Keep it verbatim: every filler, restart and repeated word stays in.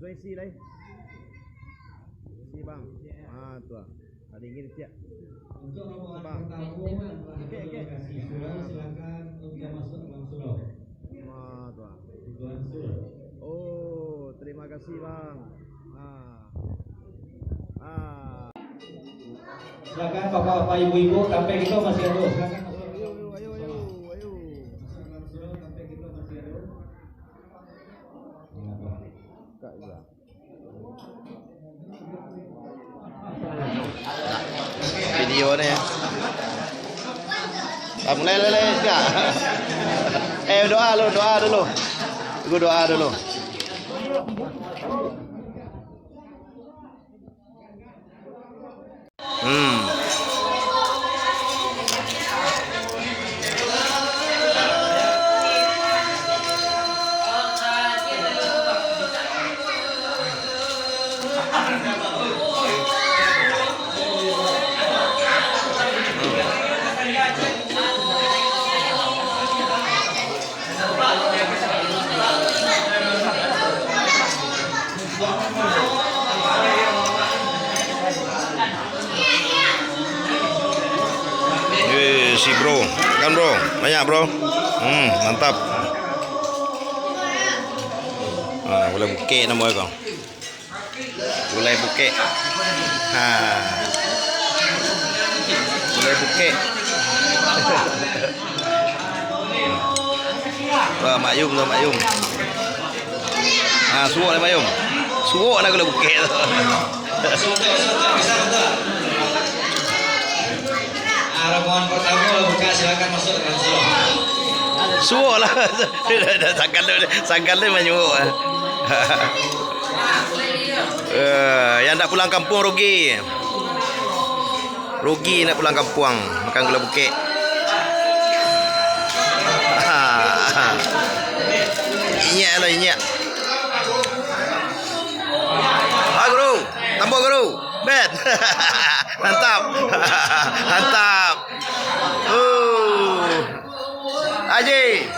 Sudah isi lai. Isi, Bang. Ah, tu ah. Ada ingin siap. Untuk rombongan Bang. Bertamu dan telah Okey, okey. Berlokasi sudah, silakan untuk masuk dalam surau. Ah, tu ah. Tuan Sur. Oh, terima kasih, Bang. Ah. Ah. Silakan bapak-bapak, ibu-ibu, tampek kito masih ado. Silakan masuk. Ayo, ayo, ayo, ayo. Masuk dalam surau, tampek kito masih ado. Video ni. Ah, mulai, mulai, mulai. Dah. Eh, doa dulu, doa dulu. Tunggu doa dulu. Hmm. Eh, si bro, kan bro, banyak bro. Hmm, mantap. Ah, gulai bukek namo ko. Gulai bukek. Ha. Gulai bukek. Wah, Mak Yum tu, Mak Yum. Ha, suok lah, Mak Yum. Suok lah gulai bukek tu. Ah, rombongan pertama buka, silakan masuk dalam surau. Suok lah. Sangkal tu, sangkal tu manyuok. Eh, yang tak pulang kampung rugi. Rugi nak pulang kampuang, makan gulai bukek. Inyak lah, inyak. Ah, guru. Tambah, guru. Bet. Mantap. Mantap. Oh. Aji.